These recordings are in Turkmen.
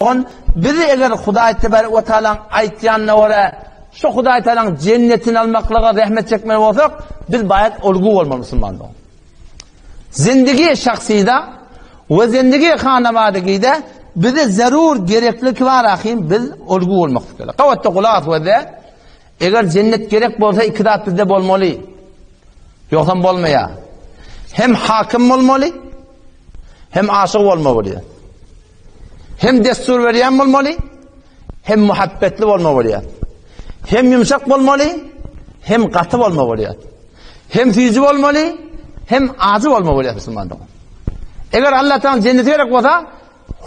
Dogan, bizi eger Hudaý tebarek we taalaň aýtýanyna görä, şu Hudaý taalaň jennetini almaklyga zähmet çekmeli bolsak, biz baýat olgu bolmaly musulman dogan. Zindigi şahsyda we zindigi hanawadygide bize zerur gerekli bar ahim biz olgu bolmak gerek. Gabatda gulak we eger jennet gerek bolsa iki zat bizde bolmaly. Ýogsam bolmaýar. Hem hakim bolmaly, hem aşyk bolmaly. Hem dessur berýän bolmaly, hem muhabbetli bolmaly bolýar. Hem ýumşak bolmaly, hem gaty bolmaly bolýar. Hem süýji bolmaly, hem ajy bolmaly bolýar musulman dogan. Eger Allah taala jenneti gerek bolsa,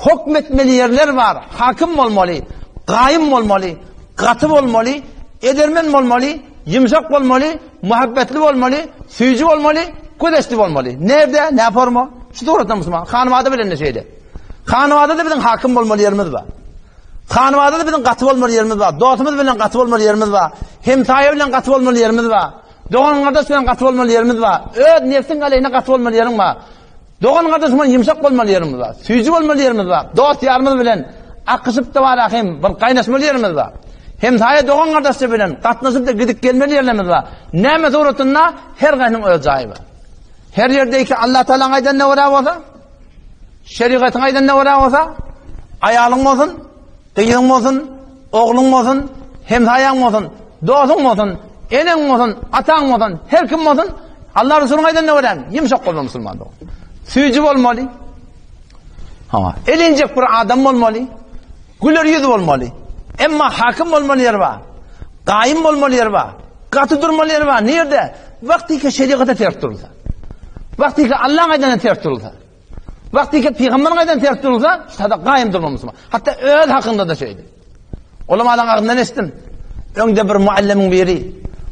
hukm etmeli ýerler bar, hakim bolmaly, gaýym bolmaly, gaty bolmaly, edermen bolmaly, ýumşak bolmaly, muhabbetli bolmaly, süýji bolmaly, gözeçli bolmaly. Nerde, ne forma? Şu suratda musulman. Hanymada bilen de şeýle. Hanybada-da biziň hakim bolmaly ýerimiz bar. Hanybada-da biziň gaty bolmaly ýerimiz bar. Dostumyz bilen gaty bolmaly ýerimiz bar. Hemsaýa bilen gaty bolmaly ýerimiz bar. Dogan-gardaş bilen gaty bolmaly ýerimiz bar. Öz nefsiň aleýhine gaty bolmaly ýeriň bar. Dogan-gardaş bilen ýumşak bolmaly ýerimiz bar. Süýji bolmaly ýerimiz bar. Dost-ýarymyz bilen akyşyp-da bar hem bir gaýnaşmaly ýerimiz bar. Hemsaýa dogan-gardaşça bilen gatnaşyp-da gidip gelmeli ýerlerimiz bar. Näme suratynda her gaýsynyň öz jaýy bar. Her ýerdeki Allah Taalaň aýdanyna görä bolsa, Şerigatyň aýdanyna görä bolsa, aýalyň bolsun, gyzyň bolsun, ogluň bolsun, hemsaýaň bolsun, dostuň bolsun, eneň bolsun, ataň bolsun, her kim bolsun, Allah Resulyň aýdanyna görä ýumşak bolmaly musulman dogan. Süýji bolmaly. Hawa, elinjek bir adam bolmaly. Güler ýüz bolmaly. Emma hakim bolmaly ýer bar. Gaýym bolmaly ýer bar. Gaty durmaly ýer bar. Nirde? Wagtyky şerigata ters durulsa. Wagtyky Allaň aýdanyna ters durulsa. Wagtyky pygamberiň aýdanyna ters durulsa, şada gaýym durmaly musulman. Hatda öz hakynda-da şeýle. Ulamalaryň agzyndan eşitdim. Öňde bir muallimiň biri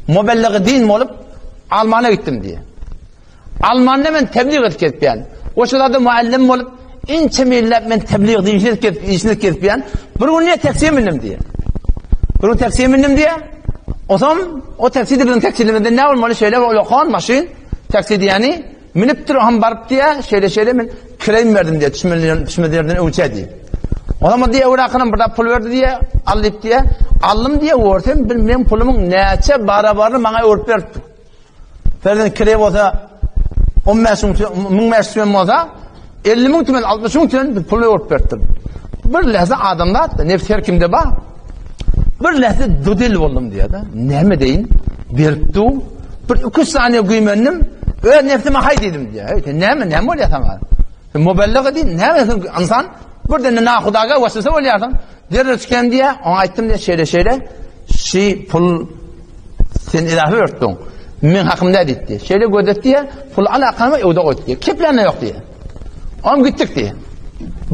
mubelligi din bolup Almana gitdim diýe. Almanda men tebliğ edip gezipýän. O şurada muallim bolup inçe milläp men tebliğ din işini edip gezip, işini edip gezipýän. Bir gün niye taksiye mindim diýe. Bir gün taksiye mindim diýe. Osam o taksi de bizim taksilerimizden ne bolmaly şeýle bir ulakan maşyn taksi diýeni minipdir hem baryp diýe şeýle şeýle men kireýim berdim diýe düşmeli düşmeli ýerden öwçe diýe. Onam diýe öwrakynam bir pul berdi diýe al diýip diýe aldym diýe görsem bir men pulumyň näçe barabaryny maňa öwrüp beripdir. Ferden kireý bolsa 15 müň, 1500 tümen bolsa 50 müň tümen, 60 müň tümen bir pul öwrüp beripdir. Bir lähze adamzat, nefs her kimde bar. Bir lähze dudil boldum diýýär-de. Näme deýin? Berip du. Bir 2 saniýe güýmendim. Öz nefsime haý diýdim diýýär. Hey, sen näme, näme bolýar saňa? Sen mubellig diýin, näme sen insan? Birden nahudaga waswasa bolýarsyň. Derrew çykan diýýär. Oňa aýtdym diýýär, şeýle şeýle. Şi pul Sen ilahi örtdüň. Meň hakym däl diýdi. Şeýle gözlet diýýär, pul al akama öwde goýdy diýýär. Kepläne ýok diýýär. Oňa gitdik diýýär.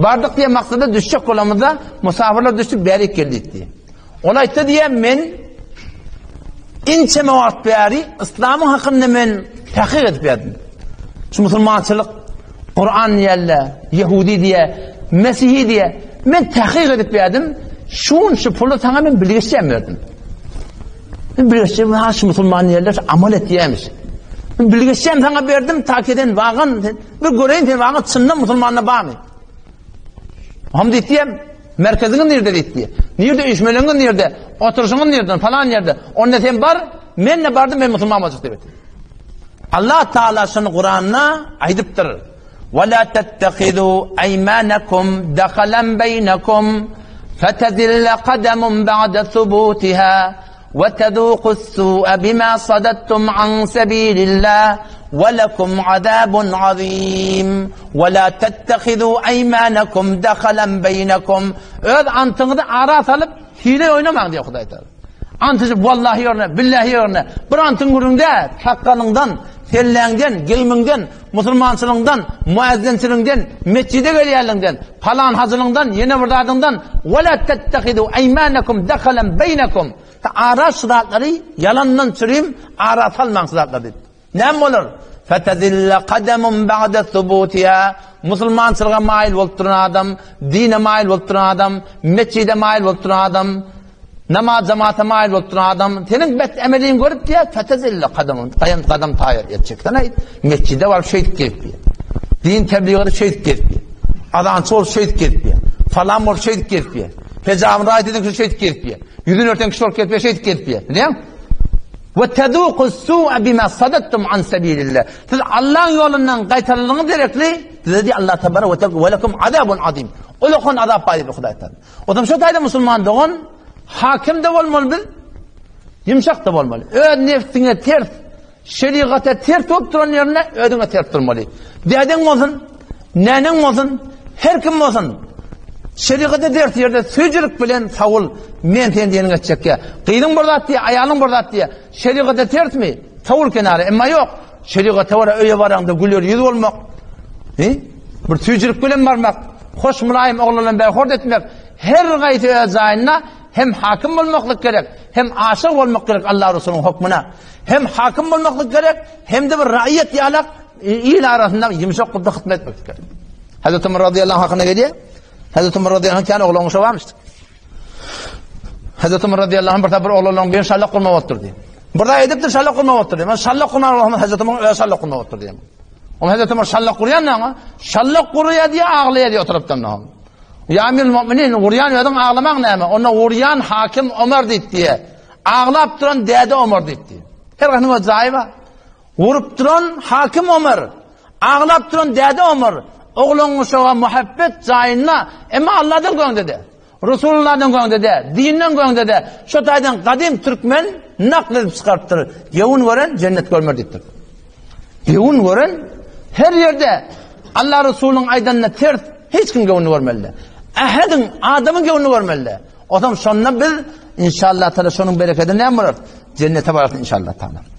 Bardyk diýýär, maksada düşjek bolamyzda musafirler düşdü, bärik geldi diýdi. Ol aýtdy diýýär, men inçeme wagt bäri yslamyň hakynda men takyk edip ýazdym. Şu musulmançylyk Kur'an diýerler, Ýehudi diýer, Mesihi diýer. Men takyk edip ýazdym. Şun şu puly sana men bilgeşçem berdim. Men bilgeşçem ha şu musulman diýerler, amal etýärmiş. Men bilgeşçem sana berdim, ta ki sen wagan sen bir göreýin sen wagan çyndan musulmanda barmy? Hem diýdim, merkeziňiz nirde diýdi. Nirde üýşmeleňiz nirde? Oturyşyňyz nirde? Falan ýerde. Onda sen bar, men de bardym, men musulman boljak diýip. Allah Taala şuny Kuranda aýdypdyr. Ve la tettehizu eymanakum dakhalan beynekum fetezille kademun ba'de subutiha ve tezukus su'a bima sadattum an sebilillah ve lekum azabun azim ve la tettehizu eymanakum dakhalan beynekum Öz antyňyzy ara salyp hile oýnamaň diýýär Hudaý Taala. Ant içip, wallahy ýerine, billahi ýerine, bir antyň gürrüň däl, sakgalyňdan, selläňden, geýimiňden, musulmançylygyňdan, muezzinçiligiňden, metjide gelýänligiňden, palan hajylygyňdan, ýene bir zadyňdan, wala tettehidu eýmanakum dakhalan beýnekum. Ara şu zatlary ýalandan çürim, ara salmaň şu zatlary diýip. Näme bolar? Fetezille kademun ba'de subutiha. Musulmançylyga maýyl bolup duran adam, dine maýyl bolup duran adam, metjide maýyl bolup duran adam, namaz jamaata maýyl bolup duran adam, seniň bet emeliňi görüp diýär, fetezille kademun, gaýam gadam taýar etjek. Sen aýt, metjide baryp şeýdip gezip diýär. Din tebliğ edip şeýdip gezip diýär. Azançy bolup şeýdip gezip diýär. Falan bolup şeýdip gezip ýör. Hejabyny raýat eden kişi şeýdip gezip ýör. Ýüzüni örten kişi bolup gezip ýör, şeýdip gezip ýör. Bilýäňmi? Ve tezukus su'a bima sadattum an sabilillah. Siz Allaň ýolundan gaýtalanlygyňyz derekli, size diýýär Allah tebarek we teala ve lekum azabun azim. Ulakan azap bar diýip Hudaý taala. O zaman şu taýda musulman dogan hakim-de bolmaly biz, ýumşak-da bolmaly. Öz nefsiňe ters Şerigata ters bolup duran ýerinde özüňe ters durmaly. Dädeň bolsun, näneň bolsun, her kim bolsun. Şerigata ters ýerde süýjülik bilen sawul, men sen diýeniňi etjek ýa. Gyzyň bir zat diýýär, aýalyň bir zat diýýär. Şerigata tersmi? Sawul kenara. Emma ýok. Şerigata görä öýe baraňda güler ýüz bolmak. He? Bir süýjülik bilen barmak, hoş mylaýym oglandan berhort etmek, her gaýsy öz jaýynda hem hakim bolmaklyk gerek, hem aşyk bolmak gerek Allah Resulynyň hökmüne. Hem hakim bolmaklyk gerek, hem-de bir raýat ýalak il arasynda ýumşak gurda hyzmat etmek gerek. Hazreti Umar radıyallahu anh hakynda gelýär. Hazreti Umar radıyallahu anh kän oglan uşagy barmyşdy. Hazreti Umar radıyallahu anh bir sapar oglanlaryň birini şallak gurmak bolupdyr Bir zat edipdir şallak gurmak bolupdyr. Men şallak gurmak bolupdyr. Hazreti Umar öz şallak gurmak bolupdyr diýýär. Oňa Hazreti Umar şallak gurýan näme? Şallak gurýar diýe aglaýar diýe oturypdyr. Ýa Amirul Mu'minin gurýan özüň aglamaň näme? Onda gurýan hakim Omar diýip diýe. Aglap duran däde Omar diýipdi. Her haýsynyň öz jaýy bar. Urup duran hakim Omar, aglap duran däde Omar, oglan uşaga muhabbet jaýynda, emma Allahdan göňde-de, Resulullahdan göňde-de, dinden göňde-de, şo taýdan gadym türkmen nakl edip çykarypdyr. Gewün gören jennet görmer diýipdir. Gewün gören her ýerde Allah Resulynyň aýdanyna ters hiç kim gewünini görmeli. Ähediň adamyň gewünini görmeli. Otam şonda biz inşallah taala şonuň berekedine näme bolar? Jennete bararys inşallah taala.